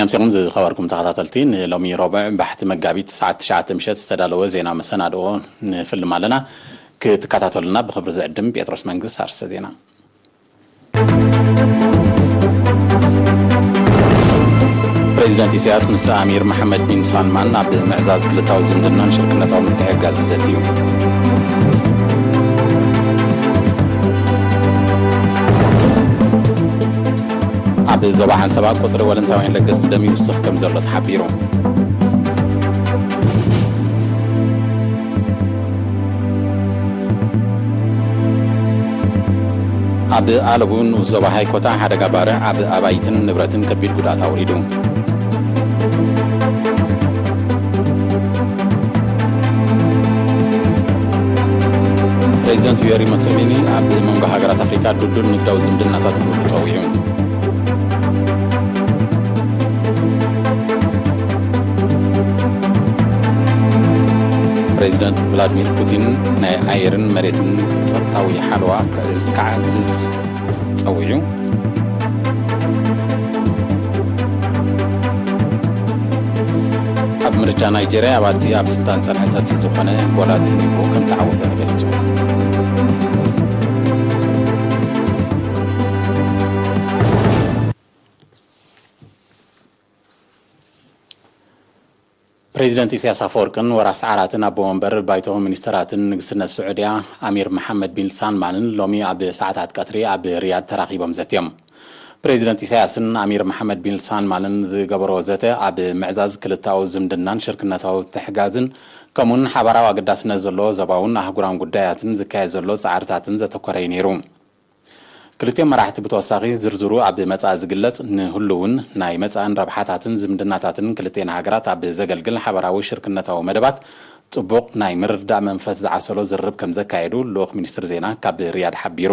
ኣምሲኹም ዝኸበርኩም ተኸታተልቲ፣ ንሎሚ ረቡዕ ባሕቲ መጋቢት ሰዓት ትሽዓተ ምሸት ዝተዳለወ ዜና መሰናድኦ ንፍልም ኣለና። ክትከታተሉና ብኽብሪ ዝዕድም ጴጥሮስ መንግስት። ኣርእስተ ዜና። ፕሬዚደንት ኢሳያስ ምስ ኣሚር መሐመድ ቢን ሳልማን ኣብ ምዕዛዝ ክልታዊ ዝምድናን ሽርክነታዊ ምትሕግጋዝን ዘትዩ። ኣብ ዞባ ዓንሰባ ቁጽሪ ወለንታውያን ለገስቲ ደም ይውስኽ ከም ዘሎ ተሓቢሩ። ኣብ ኣለቡ ንኡስ ዞባ ሃይኮታ ሓደጋ ባርዕ ኣብ ኣባይትን ንብረትን ከቢድ ጉድኣት ኣውሪዱ። ፕሬዚደንት ዮሪ ሙሴቪኒ ኣብ መንጎ ሃገራት ኣፍሪካ ድልዱል ንግዳዊ ዝምድናታት ክህሉ ጸዊዑ። ፕሬዚደንት ቭላድሚር ፑቲን ናይ ኣየርን መሬትን ጸጥታዊ ሓለዋ ክዕዝ-፣ ክዓዝዝ ጸዊዑ። ኣብ ምርጫ ናይጄርያ ኣባልቲ ኣብ ስልጣን ጸንሐ ሰልፊ ዝኾነ ቦላ ቲኑቡ ከም ተዓወተ ተገሊጹ። ፕሬዚደንት ኢሳያስ ኣፈወርቅን ወራስ ዓራትን ኣቦ ወንበር ባይቶ ሚኒስተራትን ንግስነት ስዑድያ ኣሚር መሓመድ ቢን ሳልማንን ሎሚ ኣብ ሰዓታት ቀትሪ ኣብ ሪያድ ተራኺቦም ዘትዮም። ፕሬዚደንት ኢሳያስን ኣሚር መሓመድ ቢን ሳልማንን ዝገበርዎ ዘተ ኣብ ምዕዛዝ ክልታዊ ዝምድናን ሽርክነታዊ ምትሕግጋዝን ከምኡውን ሓባራዊ ኣገዳስነት ዘለዎ ዞባውን ኣህጉራውን ጉዳያትን ዝካየድ ዘሎ ጻዕርታትን ዘተኮረ እዩ ነይሩ። ክልቲኦም መራሕቲ ብተወሳኺ ዝርዝሩ ኣብ መጻኢ ዝግለጽ ንህሉውን ናይ መጻእን ረብሓታትን ዝምድናታትን ክልቲኤን ሃገራት ኣብ ዘገልግል ሓባራዊ ሽርክነታዊ መደባት ጽቡቕ ናይ ምርድዳእ መንፈስ ዝዓሰሎ ዝርርብ ከም ዘካየዱ ልኡኽ ሚኒስትር ዜና ካብ ሪያድ ሓቢሩ።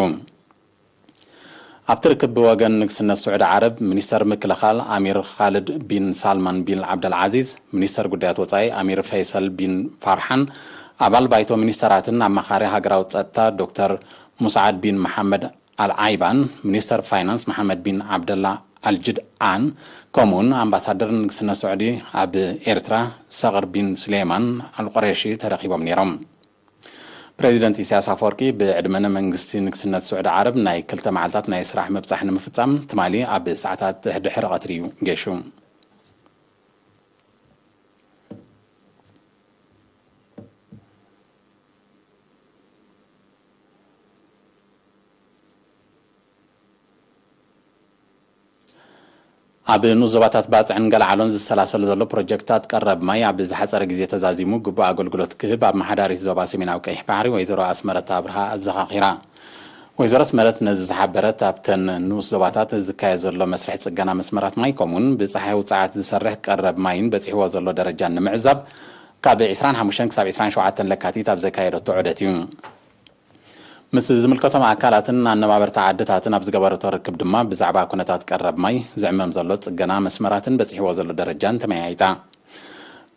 ኣብቲ ርክብ ብወገን ንግስነት ስዑዲ ዓረብ ሚኒስተር ምክልኻል ኣሚር ኻልድ ቢን ሳልማን ቢን ዓብደልዓዚዝ፣ ሚኒስተር ጉዳያት ወጻኢ ኣሚር ፈይሰል ቢን ፋርሓን፣ ኣባል ባይቶ ሚኒስተራትን ኣማኻሪ ሃገራዊ ጸጥታ ዶክተር ሙስዓድ ቢን መሓመድ ኣልዓይባን፣ ሚኒስተር ፋይናንስ መሓመድ ቢን ዓብደላ ኣልጅድኣን፣ ከምኡውን ኣምባሳደር ንግስነት ስዑዲ ኣብ ኤርትራ ሰቕር ቢን ሱሌማን ኣልቁሬሺ ተረኺቦም ነይሮም። ፕሬዚደንት ኢሳያስ ኣፈወርቂ ብዕድመ መንግስቲ ንግስነት ስዑዲ ዓረብ ናይ ክልተ መዓልታት ናይ ስራሕ ምብጻሕ ንምፍጻም ትማሊ ኣብ ሰዓታት ድሕሪ ቀትሪ እዩ ገሹ። ኣብ ንኡስ ዞባታት ባጽዕን ገለዓሎን ዝሰላሰል ዘሎ ፕሮጀክታት ቀረብ ማይ ኣብ ዝሓጸረ ግዜ ተዛዚሙ ግቡእ ኣገልግሎት ክህብ ኣመሓዳሪት ዞባ ሰሜናዊ ቀይሕ ባሕሪ ወይዘሮ ኣስመረት ኣብርሃ ኣዘኻኺራ። ወይዘሮ ኣስመረት ነዚ ዝሓበረት ኣብተን ንኡስ ዞባታት ዝካየድ ዘሎ መስርሕ ጽገና መስመራት ማይ ከምኡውን ብጸሓይ ውጽዓት ዝሰርሕ ቀረብ ማይን በጺሕዎ ዘሎ ደረጃን ንምዕዛብ ካብ ዕስራን ሓሙሽተን ክሳብ ዕስራን ሸውዓተን ለካቲት ኣብ ዘካየደቶ ዑደት እዩ። ምስ ዝምልከቶም ኣካላትን ኣነባበርቲ ዓድታትን ኣብ ዝገበረቶ ርክብ ድማ ብዛዕባ ኩነታት ቀረብ ማይ፣ ዝዕመም ዘሎ ጽገና መስመራትን በጺሕዎ ዘሎ ደረጃን ተመያይጣ።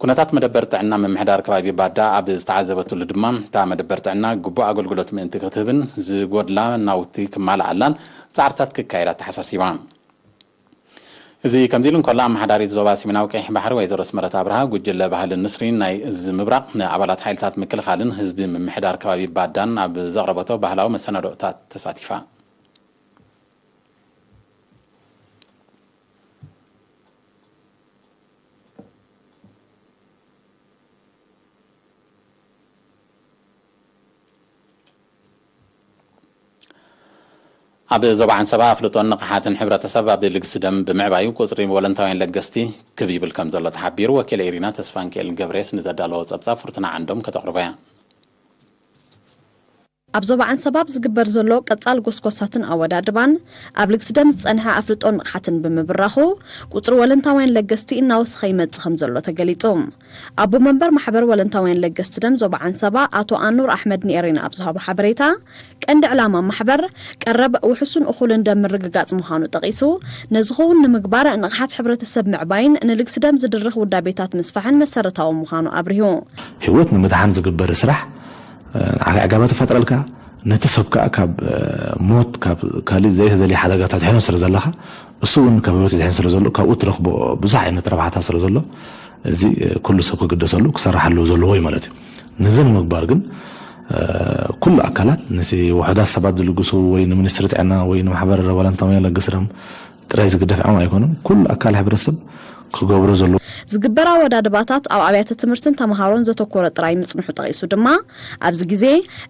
ኩነታት መደበር ጥዕና ምምሕዳር ከባቢ ባዳ ኣብ ዝተዓዘበትሉ ድማ፣ እታ መደበር ጥዕና ግቡእ ኣገልግሎት ምእንቲ ክትህብን ዝጎድላ ናውቲ ክማልኣላን ጻዕርታት ክካየድ ኣተሓሳሲባ። እዚ ከምዚ ኢሉ እንከሎ፣ ኣመሓዳሪት ዞባ ሰሜናዊ ቀይሕ ባሕሪ ወይዘሮ ኣስመረት ኣብርሃ፣ ጉጅለ ባህልን ንስሪን ናይ እዚ ምብራቕ ንኣባላት ሓይልታት ምክልኻልን ህዝቢ ምምሕዳር ከባቢ ባዳን ኣብ ዘቕረበቶ ባህላዊ መሰናዶታት ተሳቲፋ። ኣብ ዞባ ዓንሰባ ኣፍልጦን ንቕሓትን ሕብረተሰብ ኣብ ልግሲ ደም ብምዕባዩ ቁጽሪ ወለንታውያን ለገስቲ ክብ ይብል ከም ዘሎ ተሓቢሩ። ወኪል ኤሪና ተስፋንኪኤል ገብሬስ ንዘዳለዎ ጸብጻብ ፍርቱና ዓንዶም ከተቕርቦ እያ። ኣብ ዞባ ዓንሰባ ኣብ ዝግበር ዘሎ ቀጻል ጎስጎሳትን ኣወዳድባን ኣብ ልግሲ ደም ዝጸንሐ ኣፍልጦን ንቕሓትን ብምብራኹ ቁጽሪ ወለንታውያን ለገስቲ እናወሰኸ ይመጽእ ከም ዘሎ ተገሊጹ። ኣቦ መንበር ማሕበር ወለንታውያን ለገስቲ ደም ዞባ ዓንሰባ ኣቶ ኣኑር ኣሕመድ ንኤሪና ኣብ ዝሃቦ ሓበሬታ፣ ቀንዲ ዕላማ ማሕበር ቀረብ ውሑስን እኹልን ደም ምርግጋጽ ምዃኑ ጠቒሱ፣ ነዚ ክውን ንምግባር ንቕሓት ሕብረተሰብ ምዕባይን ንልግሲ ደም ዝድርኽ ውዳቤታት ምስፋሕን መሰረታዊ ምዃኑ ኣብሪሁ። ህይወት ንምድሓን ዝግበር ስራሕ፣ እ፣ ዓጋመ ትፈጥረልካ፣ ነቲ ሰብ ከዓ ካብ ሞት፣ ካብ ካልእ ዘይተደልየ ሓደጋታት ሕኖ ስለ ዘለኻ፣ እሱ እውን ካብ ህይወት ይድሕን ስለ ዘሎ፣ ካብኡ ትረኽቦ ብዙሕ ዓይነት ረብሓታት ስለ ዘሎ፣ እዚ ኩሉ ሰብ ክግደሰሉ ክሰራሓሉ ዘለዎ እዩ ማለት እዩ። ነዚ ንምግባር ግን ኩሉ ኣካላት፣ ነቲ ውሑዳት ሰባት ዝልግሱ ወይ ንሚኒስትሪ ጥዕና ወይ ንማሕበር ቫላንታውያን ለግስረም ጥራይ ዝግደፍ ዓም ኣይኮነን። ኩሉ ኣካል ሕብረተሰብ ክገብሮ ዘለዎ። ዝግበር ኣወዳድባታት ኣብ ኣብያተ ትምህርትን ተምሃሮን ዘተኮረ ጥራይ ምጽንሑ ጠቒሱ ድማ፣ ኣብዚ ግዜ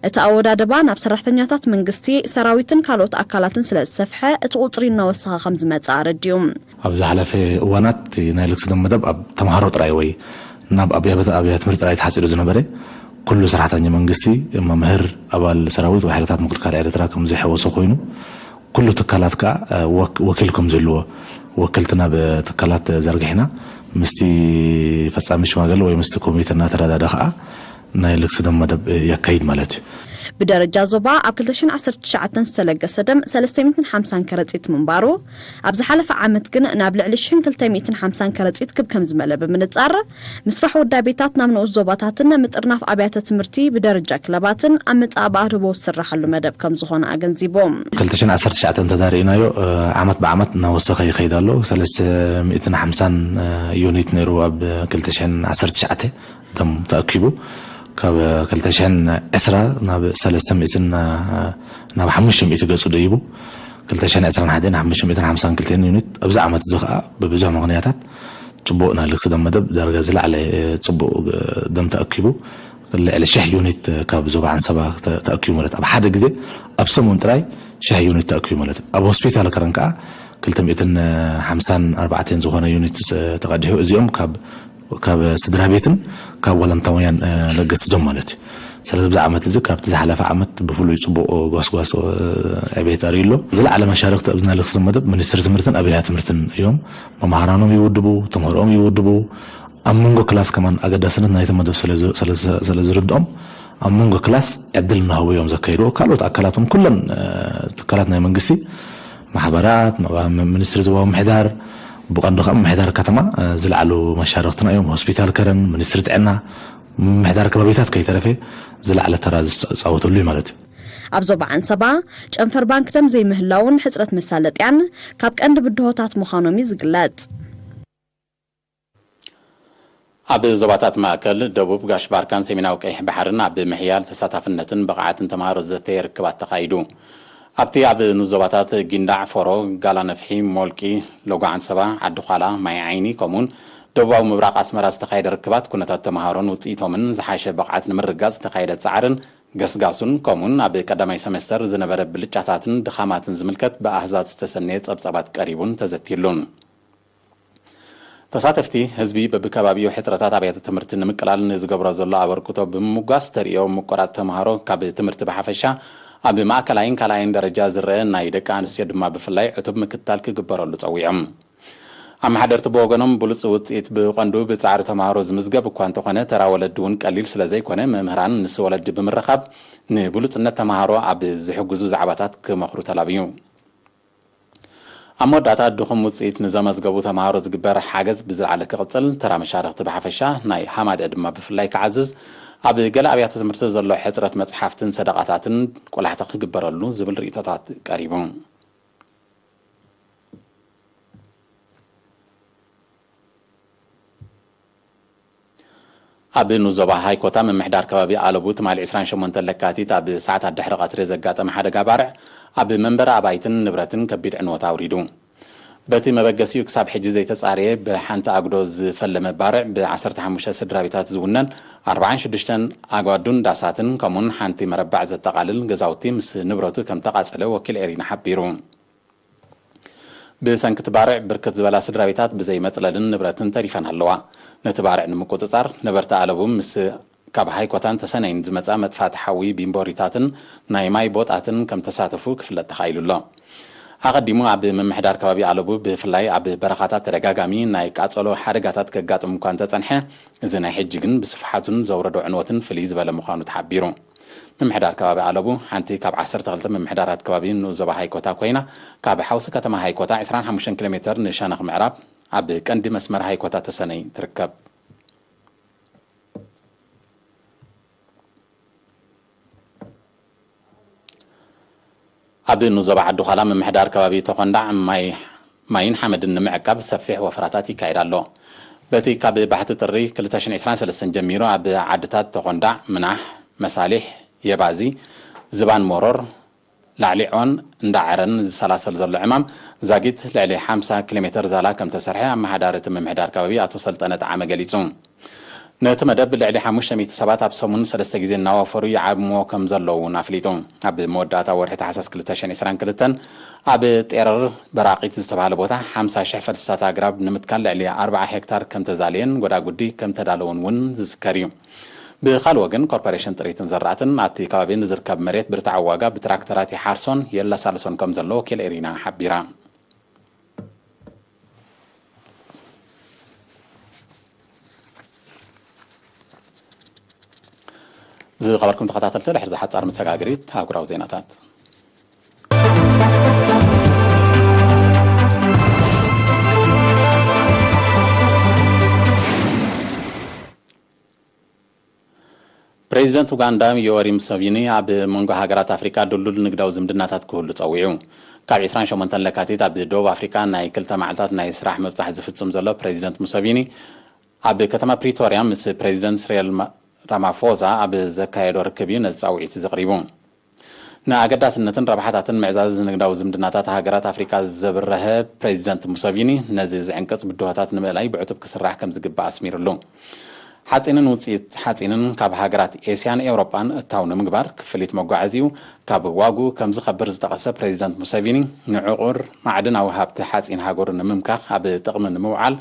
እቲ ኣወዳድባ ናብ ሰራሕተኛታት መንግስቲ፣ ሰራዊትን ካልኦት ኣካላትን ስለ ዝሰፍሐ፣ እቲ ቁጽሪ እናወሰኸ ከም ዝመጽእ ኣረዲኡ። ኣብ ዝሓለፈ እዋናት ናይ ልግሲ ደም መደብ ኣብ ተምሃሮ ጥራይ ወይ ናብ ኣብያተ ኣብያተ ትምህርቲ ጥራይ ተሓጺሩ ዝነበረ፣ ኩሉ ሰራሕተኛ መንግስቲ፣ መምህር፣ ኣባል ሰራዊት ወይ ሓይልታት ምክልካል ኤርትራ ከም ዝሕወሶ ኮይኑ፣ ኩሉ ትካላት ከኣ ወኪል ከም ዝህልዎ፣ ወክልቲ ናብ ትካላት ዘርጊሕና፣ ምስቲ ፈጻሚ ሽማግለ ወይ ምስቲ ኮሚቴ እናተረዳደ ከኣ ናይ ልግሲ ደም መደብ የካይድ ማለት እዩ። ብደረጃ ዞባ ኣብ ክልተ ሽሕን ዓሰርተ ትሽዓተን ዝተለገሰ ደም ሰለስተ ሚእትን ሓምሳን ከረጺት ምንባሩ፣ ኣብ ዝሓለፈ ዓመት ግን ናብ ልዕሊ ሽሕን ክልተ ሚእትን ሓምሳን ከረጺት ክብ ከም ዝመለ ብምንጻር፣ ምስፋሕ ውዳቤታት ናብ ንኡስ ዞባታትን ምጥርናፍ ኣብያተ ትምህርቲ ብደረጃ ክለባትን ኣብ መጻኢ ብኣድህቦ ዝስራሓሉ መደብ ከም ዝኾነ ኣገንዚቦም። ክልተ ሽሕን ዓሰርተ ትሽዓተን እንተዳርኢናዮ ዓመት ብዓመት እናወሰኸ ይኸይድ ኣሎ። ሰለስተ ሚእትን ሓምሳን ዩኒት ነይሩ ኣብ ክልተ ሽሕን ዓሰርተ ትሽዓተ ደም ተኣኪቡ፣ ካብ ክልተ ሽሕን ዕስራ ናብ ሰለስተ ሚእትን ናብ ሓሙሽተ ሚእቲ ገጹ ደይቡ፣ ክልተ ሽሕን ዕስራን ሓደን ሓሙሽተ ሚእትን ሓምሳን ክልተን ዩኒት ኣብዚ ዓመት እዚ ከኣ ብብዙሕ ምኽንያታት ጽቡቕ ናይ ልግሲ ደም መደብ ዳርጋ ዝለዓለ ጽቡቕ ደም ተኣኪቡ፣ ልዕሊ ሽሕ ዩኒት ካብ ዞባ ዓንሰባ ተኣኪቡ ማለት ኣብ ሓደ ግዜ ኣብ ሰሙን ጥራይ ሽሕ ዩኒት ተኣኪቡ ማለት ኣብ ሆስፒታል ከረን ከኣ ክልተ ሚእትን ሓምሳን ኣርባዕተን ዝኾነ ዩኒት ተቐዲሑ እዚኦም ካብ ካብ ስድራ ቤትን ካብ ዋላንታውያን ለገስቲ ደም ማለት እዩ። ስለዚ ኣብዚ ዓመት እዚ ካብቲ ዝሓለፈ ዓመት ብፍሉይ ጽቡቕ ጓስጓስ ዕቤት ኣርእዩ ኣሎ። ዝለዓለ መሻርክቲ ኣብዚ ናይ ልግሲ መደብ ሚኒስትሪ ትምህርትን ኣብያተ ትምህርትን እዮም። መምሃራኖም ይውድቡ፣ ተምህሮኦም ይውድቡ። ኣብ መንጎ ክላስ ከማን ኣገዳስነት ናይቲ መደብ ስለ ዝርድኦም ኣብ መንጎ ክላስ ዕድል እናሃቡ እዮም ዘካይድዎ። ካልኦት ኣካላት እውን ኩለን ትካላት ናይ መንግስቲ ማሕበራት፣ ሚኒስትሪ ዞባዊ ምምሕዳር፣ ብቐንዱ ከዓ ምምሕዳር ከተማ ዝለዓሉ መሻርክትና እዮም። ሆስፒታል ከረን፣ ሚኒስትሪ ጥዕና፣ ምምሕዳር ከባቢታት ከይተረፈ ዝለዓለ ተራ ዝፃወተሉ እዩ ማለት እዩ። ኣብ ዞባ ዓንሰባ ጨንፈር ባንክ ደም ዘይምህላውን ሕፅረት መሳለጥያን ካብ ቀንዲ ብድሆታት ምዃኖም እዩ ዝግለፅ። ኣብ ዞባታት ማእከል፣ ደቡብ፣ ጋሽ ባርካን ሰሜናዊ ቀይሕ ባሕርን ኣብ ምሕያል ተሳታፍነትን ብቕዓትን ተምሃሮ ዘተየ ርክባት ተኻይዱ። ኣብቲ ኣብ ንዞባታት ጊንዳዕ፣ ፎሮ፣ ጋላ ነፍሒ፣ ሞልቂ፣ ሎጎ ዓንሰባ፣ ዓዲ ዃላ፣ ማይ ዓይኒ ከምኡውን ደቡባዊ ምብራቕ ኣስመራ ዝተኻየደ ርክባት ኩነታት ተምሃሮን ውፅኢቶምን ዝሓሸ ብቕዓት ንምርጋፅ ዝተኻየደ ፃዕርን ገስጋሱን ከምኡውን ኣብ ቀዳማይ ሰሜስተር ዝነበረ ብልጫታትን ድኻማትን ዝምልከት ብኣህዛት ዝተሰነየ ፀብፃባት ቀሪቡን ተዘትየሉን። ተሳተፍቲ፣ ህዝቢ በብከባቢኡ ሕጽረታት ኣብያተ ትምህርቲ ንምቅላል ንዝገብሮ ዘሎ ኣበርክቶ ብምምጓስ፣ ተርእዮ ምቁራጽ ተምሃሮ ካብ ትምህርቲ ብሓፈሻ፣ ኣብ ማእከላይን ካልኣይን ደረጃ ዝረአ ናይ ደቂ ኣንስትዮ ድማ ብፍላይ ዕቱብ ምክትታል ክግበረሉ ጸዊዖም። ኣመሓደርቲ ብወገኖም፣ ብሉጽ ውጽኢት ብቐንዱ ብጻዕሪ ተምሃሮ ዝምዝገብ እኳ እንተኾነ፣ ተራ ወለዲ እውን ቀሊል ስለ ዘይኮነ፣ መምህራን ምስ ወለዲ ብምርኻብ ንብሉጽነት ተምሃሮ ኣብ ዝሕግዙ ዛዕባታት ክመኽሩ ተላብዩ። ኣብ መወዳእታ፣ ድኹም ውፅኢት ንዘመዝገቡ ተምሃሮ ዝግበር ሓገዝ ብዝለዓለ ክቕፅል፣ ተራ መሻርኽቲ ብሓፈሻ፣ ናይ ሃማደኣ ድማ ብፍላይ ክዓዝዝ፣ ኣብ ገለ ኣብያተ ትምህርቲ ዘሎ ሕፅረት መፅሓፍትን ሰደቓታትን ቆላሕታ ክግበረሉ ዝብል ርእይቶታት ቀሪቡ። ኣብ ንዞባ ሃይኮታ ምምሕዳር ከባቢ ኣለቡ ትማሊ ዕስራን ሸሞንተን ለካቲት ኣብ ሰዓታት ድሕሪ ቀትሪ ዘጋጠመ ሓደጋ ባርዕ ኣብ መንበሪ ኣባይትን ንብረትን ከቢድ ዕንወት ኣውሪዱ። በቲ መበገሲኡ ክሳብ ሕጂ ዘይተጻረየ ብሓንቲ ኣጉዶ ዝፈለመ ባርዕ ብ ዓሰርተ ሓሙሽተ ስድራ ቤታት ዝውነን ኣርብዓን ሽዱሽተን ኣጓዱን ዳሳትን ከምኡን ሓንቲ መረባዕ ዘጠቓልል ገዛውቲ ምስ ንብረቱ ከም ተቓጸለ ወኪል ኤሪና ሓቢሩ። ብሰንኪ እቲ ባርዕ ብርክት ዝበላ ስድራ ቤታት ብዘይ መጽለልን ንብረትን ተሪፈን ኣለዋ። ነቲ ባርዕ ንምቁጽጻር ነበርቲ ኣለቡ ምስ ካብ ሃይኮታን ተሰነይን ዝመጻ መጥፋእቲ ሓዊ ቢምቦሪታትን ናይ ማይ ቦጣትን ከም ተሳተፉ ክፍለጥ ተኻኢሉ ኣሎ። ኣቐዲሙ ኣብ ምምሕዳር ከባቢ ኣለቡ ብፍላይ ኣብ በረኻታት ተደጋጋሚ ናይ ቃጸሎ ሓደጋታት ከጋጥም እኳ እንተጸንሐ፣ እዚ ናይ ሕጂ ግን ብስፍሓቱን ዘውረዶ ዕንወትን ፍልይ ዝበለ ምዃኑ ተሓቢሩ። ምምሕዳር ከባቢ ኣለቡ ሓንቲ ካብ ዓሰርተ ክልተ ምምሕዳራት ከባቢ ንኡስ ዞባ ሃይኮታ ኮይና፣ ካብ ሓውሲ ከተማ ሃይኮታ ዕስራን ሓሙሽተን ኪሎ ሜተር ንሸነኽ ምዕራብ ኣብ ቀንዲ መስመር ሃይኮታ ተሰነይ ትርከብ። ኣብ ንዞባ ዓዲ ዃላ ምምሕዳር ከባቢ ተኾንዳዕ ማይ ማይን ሓመድን ንምዕቃብ ሰፊሕ ወፈራታት ይካየድ ኣሎ። በቲ ካብ ባሕቲ ጥሪ ክልተ ሽሕን ዕስራን ሰለስተን ጀሚሩ ኣብ ዓድታት ተኾንዳዕ፣ ምናሕ፣ መሳሊሕ፣ የባዚ፣ ዝባን ሞሮር፣ ላዕሊ ዖን እንዳዓረን ዝሰላሰል ዘሎ ዕማም ዛጊት ልዕሊ ሓምሳ ኪሎ ሜትር ዛላ ከም ተሰርሐ ኣመሓዳሪ እቲ ምምሕዳር ከባቢ ኣቶ ሰልጠነ ጠዓመ ገሊጹ። ነቲ መደብ ልዕሊ ሓሙሽተ ሚእቲ ሰባት ኣብ ሰሙን ሰለስተ ግዜ እናዋፈሩ ይዓምዎ ከም ዘለዉ እውን ኣፍሊጡ። ኣብ መወዳእታ ወርሒ ታሕሳስ ክልተ ሽሕን ዕስራን ክልተን ኣብ ጤረር በራቒት ዝተባህለ ቦታ ሓምሳ ሽሕ ፈልስታት ኣግራብ ንምትካል ልዕሊ ኣርብዓ ሄክታር ከም ተዛለየን ጎዳጉዲ ከም ተዳለውን እውን ዝዝከር እዩ። ብኻልእ ወገን ኮርፖሬሽን ጥሪትን ዘራእትን ኣብቲ ከባቢ ንዝርከብ መሬት ብርትዓዊ ዋጋ ብትራክተራት ይሓርሶን የላሳልሶን ከም ዘሎ ወኪል ኤሪና ሓቢራ። ዝኸበርኩም ተኸታተልቲ፣ ድሕሪ ዝሓጻር መሰጋገሪት ኣህጉራዊ ዜናታት። ፕሬዚደንት ኡጋንዳ ዮወሪ ሙሰቪኒ ኣብ መንጎ ሃገራት ኣፍሪካ ድልዱል ንግዳዊ ዝምድናታት ክህሉ ጸዊዑ። ካብ ዕስራን ሸሞንተን ለካቲት ኣብ ደቡብ ኣፍሪካ ናይ ክልተ መዓልታት ናይ ስራሕ ምብጻሕ ዝፍጽም ዘሎ ፕሬዚደንት ሙሰቪኒ፣ ኣብ ከተማ ፕሪቶርያ ምስ ፕሬዚደንት ስሪል ማ-፣ ራማፎዛ ኣብ ዘካየዶ ርክብ እዩ ነዚ ጻውዒት እዚ ኣቕሪቡ። ንኣገዳስነትን ረብሓታትን ምዕዛዝ ንግዳዊ ዝምድናታት ሃገራት ኣፍሪካ ዘብረሀ ፕሬዚደንት ሙሰቪኒ፣ ነዚ ዝዕንቅጽ ብድሆታት ንምእላይ ብዕቱብ ክስራሕ ከም ዝግባእ ኣስሚሩሉ። ሓጺንን ውጽኢት ሓጺንን ካብ ሃገራት ኤስያን ኤውሮጳን እታው ንምግባር፣ ክፍሊት መጓዓዝዩ ካብ ዋግኡ ከም ዝኸብር ዝጠቐሰ ፕሬዚደንት ሙሰቪኒ፣ ንዕቑር ማዕድናዊ ሃብቲ ሓጺን ሃገሩ ንምምካኽ ኣብ ጥቕሚ ንምውዓል፣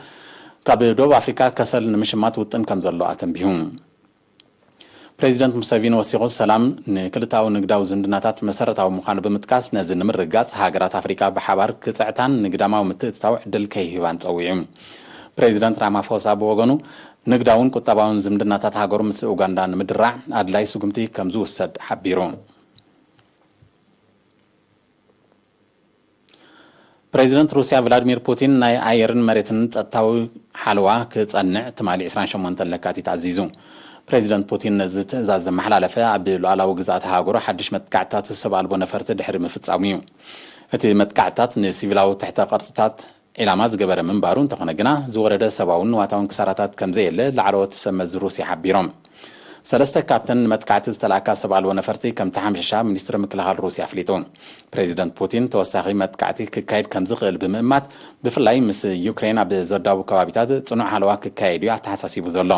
ካብ ደቡብ ኣፍሪካ ከሰል ንምሽማት ውጥን ከም ዘሎ ኣተንቢሁ። ፕሬዚደንት ሙሰቪኒ ወሲኹ፣ ሰላም ንክልታዊ ንግዳዊ ዝምድናታት መሰረታዊ ምዃኑ ብምጥቃስ፣ ነዚ ንምርግጋጽ ሃገራት ኣፍሪካ ብሓባር ክጽዕታን ንግዳማዊ ምትእትታው ዕድል ከይህባን ጸዊዑ። ፕሬዚደንት ራማፎሳ ብወገኑ፣ ንግዳውን ቁጠባውን ዝምድናታት ሃገሩ ምስ ኡጋንዳ ንምድራዕ ኣድላይ ስጉምቲ ከም ዝውሰድ ሓቢሩ። ፕሬዚደንት ሩስያ ቭላድሚር ፑቲን፣ ናይ ኣየርን መሬትን ጸጥታዊ ሓለዋ ክጸንዕ ትማሊ ዕስራን ሸሞንተን ለካቲት ኣዚዙ። ፕሬዚደንት ፑቲን ነዚ ትእዛዝ ዘመሓላለፈ፣ ኣብ ሉዓላዊ ግዝኣት ሃገሩ ሓድሽ መጥቃዕትታት ሰብ ኣልቦ ነፈርቲ ድሕሪ ምፍጻሙ እዩ። እቲ መጥቃዕትታት ንሲቪላዊ ትሕተ ቅርጽታት ዒላማ ዝገበረ ምንባሩ እንተኾነ ግና፣ ዝወረደ ሰብኣውን ንዋታውን ክሳራታት ከም ዘየለ ላዕለዎት ሰብ መዚ ሩስያ ሓቢሮም። ሰለስተ ካብተን ንመጥቃዕቲ ዝተላእካ ሰብ ኣልቦ ነፈርቲ ከም ተሓምሸሻ ሚኒስትሪ ምክልኻል ሩስያ ኣፍሊጡ። ፕሬዚደንት ፑቲን ተወሳኺ መጥቃዕቲ ክካየድ ከም ዝኽእል ብምእማት፣ ብፍላይ ምስ ዩክሬን ኣብ ዘዳቡ ከባቢታት ጽኑዕ ሓለዋ ክካየድ እዩ ኣተሓሳሲቡ ዘሎ።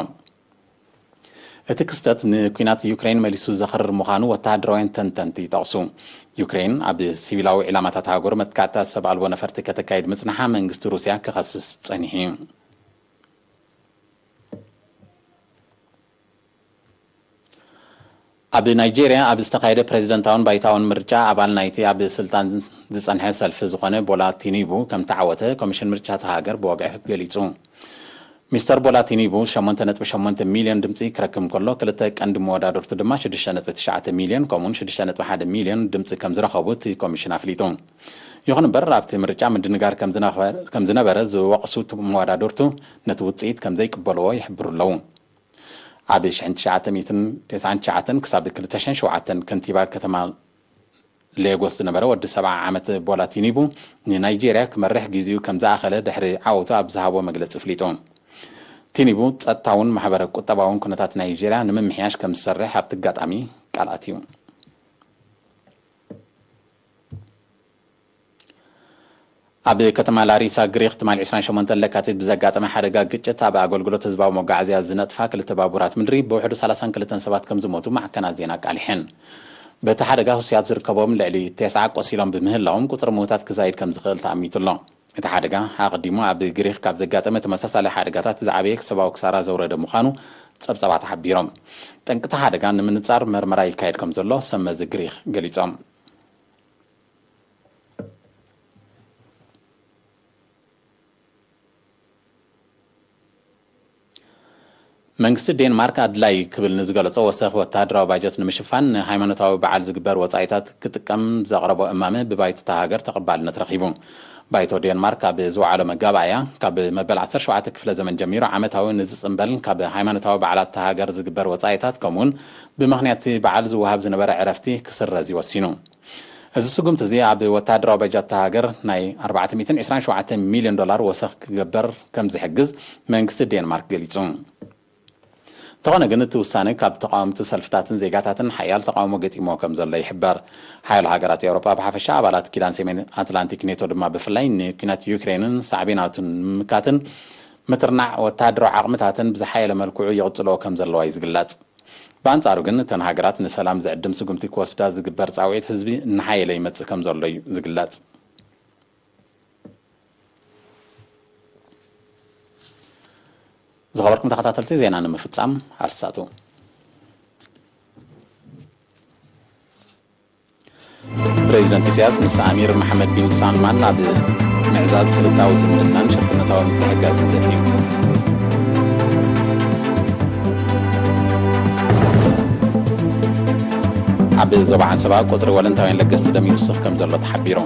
እቲ ክስተት ንኲናት ዩክሬን መሊሱ ዘኽርር ምዃኑ ወተሃደራውያን ተንተንቲ ይጠቕሱ። ዩክሬን ኣብ ሲቪላዊ ዒላማታት ሃገሩ መጥቃዕትታት ሰብ ኣልቦ ነፈርቲ ከተካይድ ምጽንሓ መንግስቲ ሩስያ ክኸስስ ጸኒሑ እዩ። ኣብ ናይጄርያ ኣብ ዝተኻየደ ፕሬዝደንታውን ባይታውን ምርጫ፣ ኣባል ናይቲ ኣብ ስልጣን ዝጸንሐ ሰልፊ ዝኾነ ቦላ ቲኒቡ ከም ተዓወተ ኮሚሽን ምርጫ እታ ሃገር ብወግዒ ገሊጹ። ሚስተር ቦላ ቲኒቡ ሸሞንተ ነጥቢ ሸሞንተ ሚልዮን ድምጺ ክረክብ እንከሎ፣ ክልተ ቀንዲ መወዳድርቱ ድማ ሽዱሽተ ነጥቢ ትሽዓተ ሚልዮን ከምኡውን ሽዱሽተ ነጥቢ ሓደ ሚልዮን ድምጺ ከም ዝረኸቡ እቲ ኮሚሽን ኣፍሊጡ። ይኹን እምበር፣ ኣብቲ ምርጫ ምድንጋር ከም ዝነበረ ዝወቕሱ መወዳድርቱ፣ ነቲ ውጽኢት ከም ዘይቅበልዎ ይሕብሩ ኣለዉ። ኣብ ሽሕን ትሽዓተ ሚእትን ተስዓን ትሽዓተን ክሳብ ክልተ ሽሕን ሸውዓተን ከንቲባ ከተማ ሌጎስ ዝነበረ ወዲ ሰብዓ ዓመት ቦላ ቲኒቡ፣ ንናይጄርያ ክመርሕ ግዜኡ ከም ዝኣኸለ ድሕሪ ዓወቱ ኣብ ዝሃቦ መግለጺ ኣፍሊጡ። ቲኒቡ፣ ጸጥታውን ማሕበረ ቁጠባውን ኩነታት ናይጄርያ ንምምሕያሽ ከም ዝሰርሕ ኣብቲ ኣጋጣሚ ቃል ኣትዩ። ኣብ ከተማ ላሪሳ፣ ግሪኽ፣ ትማሊ ዕስራን ሸሞንተን ለካቲት ብዘጋጠመ ሓደጋ ግጭት፣ ኣብ ኣገልግሎት ህዝባዊ መጓዓዝያ ዝነጥፋ ክልተ ባቡራት ምድሪ ብውሕዱ ሰላሳን ክልተን ሰባት ከም ዝሞቱ ማዕከናት ዜና ኣቃሊሐን። በቲ ሓደጋ ህሱያት ዝርከቦም ልዕሊ ተስዓ ቆሲሎም ብምህላዎም፣ ቁጽሪ ምዉታት ክዛይድ ከም ዝኽእል ተኣሚቱ ኣሎ። እቲ ሓደጋ ኣቐዲሙ ኣብ ግሪኽ ካብ ዘጋጠመ ተመሳሳሊ ሓደጋታት ዝዓበየ ሰብኣዊ ክሳራ ዘውረደ ምዃኑ ጸብጻባት ሓቢሮም። ጠንቅቲ ሓደጋ ንምንጻር መርመራ ይካየድ ከም ዘሎ ሰብ መዚ ግሪኽ ገሊጾም። መንግስቲ ዴንማርክ ኣድላይ ክብል ንዝገለጾ ወሰኽ ወተሃደራዊ ባጀት ንምሽፋን ንሃይማኖታዊ በዓል ዝግበር ወጻኢታት ክጥቀም ዘቕረቦ እማመ ብባይቶ እታ ሃገር ተቐባልነት ረኺቡ። ባይቶ ዴንማርክ ኣብ ዝወዓሎ መጋባእያ፣ ካብ መበል ዓሰርተ ሸውዓተ ክፍለ ዘመን ጀሚሩ ዓመታዊ ንዝጽንበል ካብ ሃይማኖታዊ በዓላት እታ ሃገር ዝግበር ወጻኢታት፣ ከምኡውን ብምኽንያት እቲ በዓል ዝወሃብ ዝነበረ ዕረፍቲ ክስረዝ እዩ ወሲኑ። እዚ ስጉምቲ እዚ ኣብ ወተሃደራዊ በጀት እታ ሃገር ናይ ኣርባዕተ ሚእትን ዕስራን ሸውዓተን ሚልዮን ዶላር ወሰኽ ክገበር ከም ዝሕግዝ መንግስቲ ዴንማርክ ገሊጹ። እንተኾነ ግን እቲ ውሳነ ካብ ተቓወምቲ ሰልፍታትን ዜጋታትን ሓያል ተቓውሞ ገጢሞ ከም ዘሎ ይሕበር። ሓያሎ ሃገራት ኤውሮጳ ብሓፈሻ፣ ኣባላት ኪዳን ሰሜን ኣትላንቲክ ኔቶ ድማ ብፍላይ ንኲናት ዩክሬንን ሳዕቤናቱን ንምምካትን ምትርናዕ ወተሃደራዊ ዓቕምታተን ብዝሓየለ መልክዑ ይቕጽልኦ ከም ዘለዋ እዩ ዝግለጽ። ብኣንጻሩ ግን እተን ሃገራት ንሰላም ዝዕድም ስጉምቲ ክወስዳ ዝግበር ጻውዒት ህዝቢ እናሓየለ ይመጽእ ከም ዘሎ እዩ ዝግለጽ። ዝኸበርኩም ተኸታተልቲ፣ ዜና ንምፍጻም ኣርሳቱ። ፕሬዚደንት ኢሳያስ ምስ ኣሚር መሓመድ ቢን ሳልማን ኣብ ምዕዛዝ ክልታዊ ዝምድናን ሽርክነታዊ ምትሕግጋዝን ዘትዩ። ኣብ ዞባ ዓንሰባ ቁጽሪ ወለንታውያን ለገስቲ ደም ይውስኽ ከም ዘሎ ተሓቢሩ።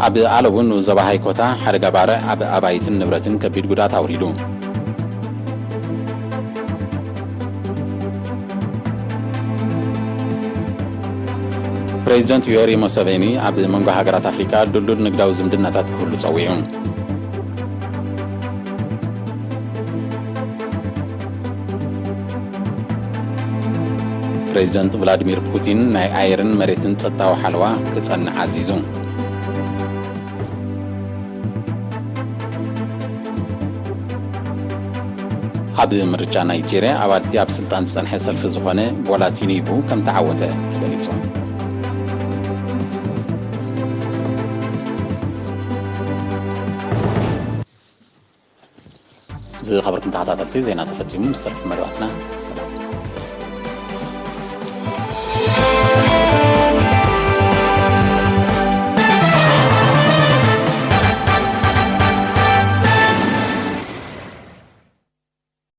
ኣብ ኣለቡ ንኡስ ዞባ ሃይኮታ ሓደጋ ባርዕ ኣብ ኣባይትን ንብረትን ከቢድ ጉድኣት ኣውሪዱ። ፕሬዚደንት ዮዌሪ ሙሰቬኒ ኣብ መንጎ ሃገራት ኣፍሪካ ድልዱል ንግዳዊ ዝምድናታት ክህሉ ጸዊዑ። ፕሬዚደንት ቭላድሚር ፑቲን ናይ ኣየርን መሬትን ጸጥታዊ ሓለዋ ክጸንዕ ኣዚዙ። ኣብ ምርጫ ናይጄርያ ኣባልቲ ኣብ ስልጣን ዝጸንሐ ሰልፊ ዝኾነ ቦላ ቲኑቡ ከም ተዓወተ ተገሊጹ። ዝኸበርኩም ተኸታተልቲ፣ ዜና ተፈጺሙ። ምስ ተረፉ መደባትና ሰላም።